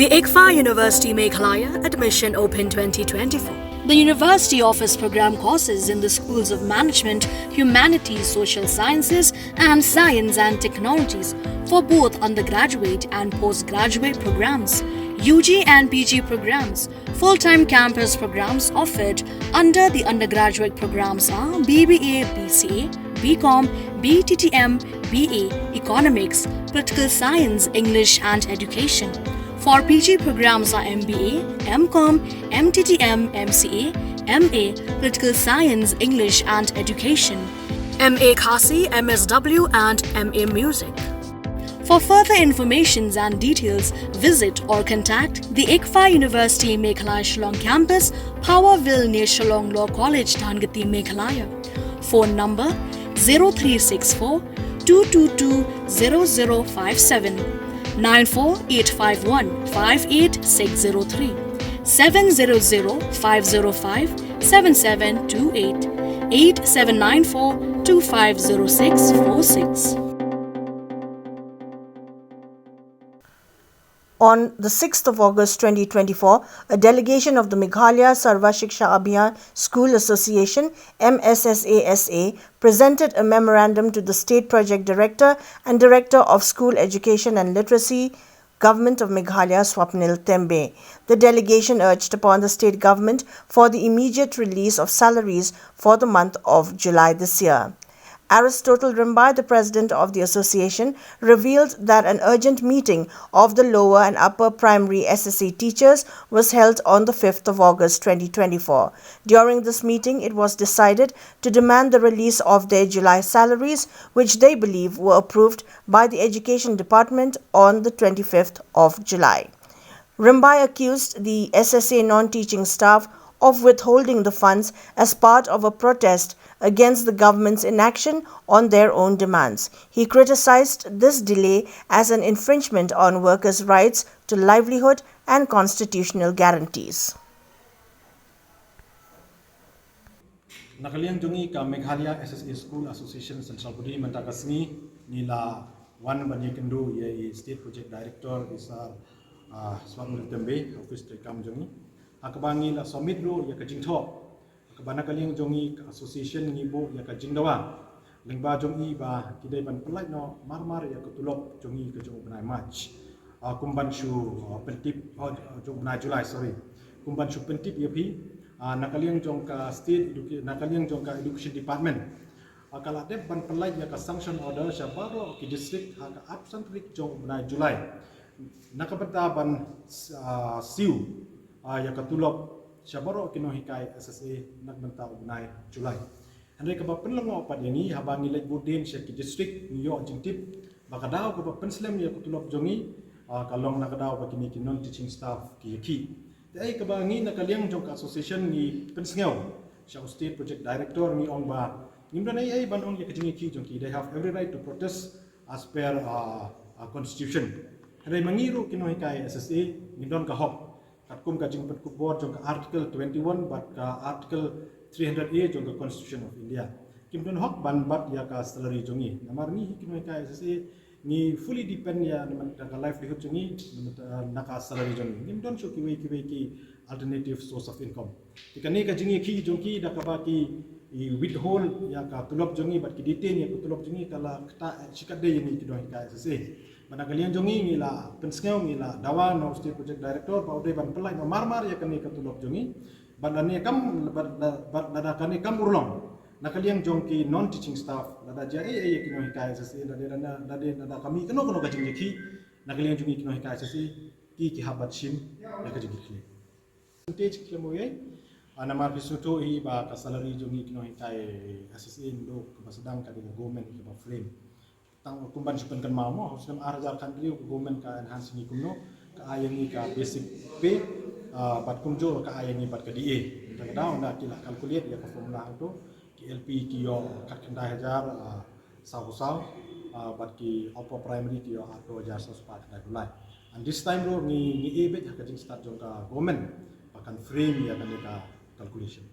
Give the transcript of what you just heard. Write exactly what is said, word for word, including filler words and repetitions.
ICFAI University Meghalaya, admission open twenty twenty-four. The university offers program courses in the schools of management, humanities, social sciences, and science and technologies for both undergraduate and postgraduate programs, U G and P G programs. Full-time campus programs offered under the undergraduate programs are B B A, B C A, B Com, B T T M, B A, Economics, Political Science, English and Education. For P G programs are M B A, M Com, M T T M, M C A, M A, Political Science, English and Education, M A Khasi, M S W and M A Music. For further informations and details, visit or contact the ICFAI University Meghalaya Shillong campus, Powerville near Shillong Law College, Dhangati, Meghalaya. Phone number zero three six four two two two zero zero five seven, nine four eight five one five eight six zero three, seven zero zero five zero five seven seven two eight, eight seven nine four two five zero six four six. On the sixth of August twenty twenty-four, a delegation of the Meghalaya Sarva Shiksha Abhiyan School Association, M S S A S A, presented a memorandum to the State Project Director and Director of School Education and Literacy, Government of Meghalaya, Swapnil Tembe. The delegation urged upon the state government for the immediate release of salaries for the month of July this year. Aristotle Rimbai, the president of the association, revealed that an urgent meeting of the lower and upper primary S S A teachers was held on the fifth of August twenty twenty-four. During this meeting, it was decided to demand the release of their July salaries, which they believe were approved by the Education Department on the twenty-fifth of July. Rimbai accused the S S A non-teaching staff of withholding the funds as part of a protest against the government's inaction on their own demands. He criticized this delay as an infringement on workers' rights to livelihood and constitutional guarantees. Na ka liang jong ngi ka Meghalaya S S A School Association Central Body, mynta ka sngi ngi la wan ban ïakynduh ïa i State Project Director, i Sir, ah, Swapnil Tembe, office treikam jong ngi. Ha kaba ngi la submit ruh ïa ka jingthoh ha kaba na ka liang jong ngi ka association ngi buh ïa ka jingdawa lyngba jong i ba ki dei ban pynlait noh marmar ïa ka tulop jong ngi ka jong u bnai March. Ah, kum ban shu, ah, pyntip, oh, jong u bnai July, sorry. Kum ban shu pyntip ïa phi, ah, na ka liang jong ka State Educa-, na ka liang jong ka Education Department, ah, ka la dep ban pynlait ïa ka sanction order sha baroh ki district ha ka arphew san tarik jong u bnai July, na ka bynta ban, ah, siew, ah, ïa ka tulop sha baroh ki nonghikai S S A na ka bynta u bnai July. Hynrei kaba pynlyngngoh pat ïa ngi, haba ngi leit bud dien sha ki district, ngi ïoh jingtip ba ka daw kaba pynslem ïa ka tulop jong ngi, ah, ka long na ka daw ba kine ki non-teaching staff ki ïakhih. Te ei kaba ngi na ka liang jong ka association ngi pynsngew sha u State Project Director, ngi ong ba ngim don ei ei ban ong ïa ka jingïakhih jong ki, they have every right to protest as per, ah, ah, constitution. Hynrei ma ngi ruh ki nonghikai S S A ngi don ka hok katkum ka jingpynkupbor jong ka Article twenty-one bad ka Article three hundred A jong ka Constitution of India. Kim don hok ban bat ïa ka salary jong ngi. Namar ngi hi ki nonghikai S S A ngi fully depend ïa na ka livelihood jong ngi na ka salary jong ngi. Ngim don shuh kiwei kiwei ki alternative source of income. Te kane ka jingïakhih jong ki da kaba ki withhold ïa ka tulop jong ngi bad ki detain ïa ka tulop jong ngi ka la ktah shikatdei ïa ngi ki nonghikai S S A. Bad na ka liang jong ngi ngi la pynsngew, ngi la dawa na u State Project Director ba u dei ban pynlait noh marmar ïa kane ka tulop jong ngi. Bad lane kam, bad, bad lada kane kam urlong na ka liang jong ki non-teaching staff, lada jia ei ei ïa ki nonghikai S S A, lada, lada, lada, lada ka mih kano kano ka jingïakhih na ka liang jong ngi ki nonghikai S S A, ki, ki hap ban shim ïa ka jingkitkhlieh. Percentage khlem u ei, ah, namar phi sngewthuh hi ba ka salary jong ngi ki nonghikai S S A naduh kaba sdang ka dei ka government kaba frame. Tang kum ban shu pynkynmaw mo, ha u snem ar hajar khathynriew ka government ka enhance ïa ngi kumno, ka ai ïa ngi ka basic pay, ah, bad kumjuh ka ai ïa ngi bad ka D A. Te ka daw nda ki la calculate ïa ka formula hangto, ki L P ki ïoh khatkhyndai hajar, ah, saw phew saw, ah, bad ki upper primary ki ïoh arphew hajar saw spah khyndai phew lai. And this time ruh ngi, ngi ïeit beit ha ka jingstad jong ka government ba kan frame ïa kane ka calculation.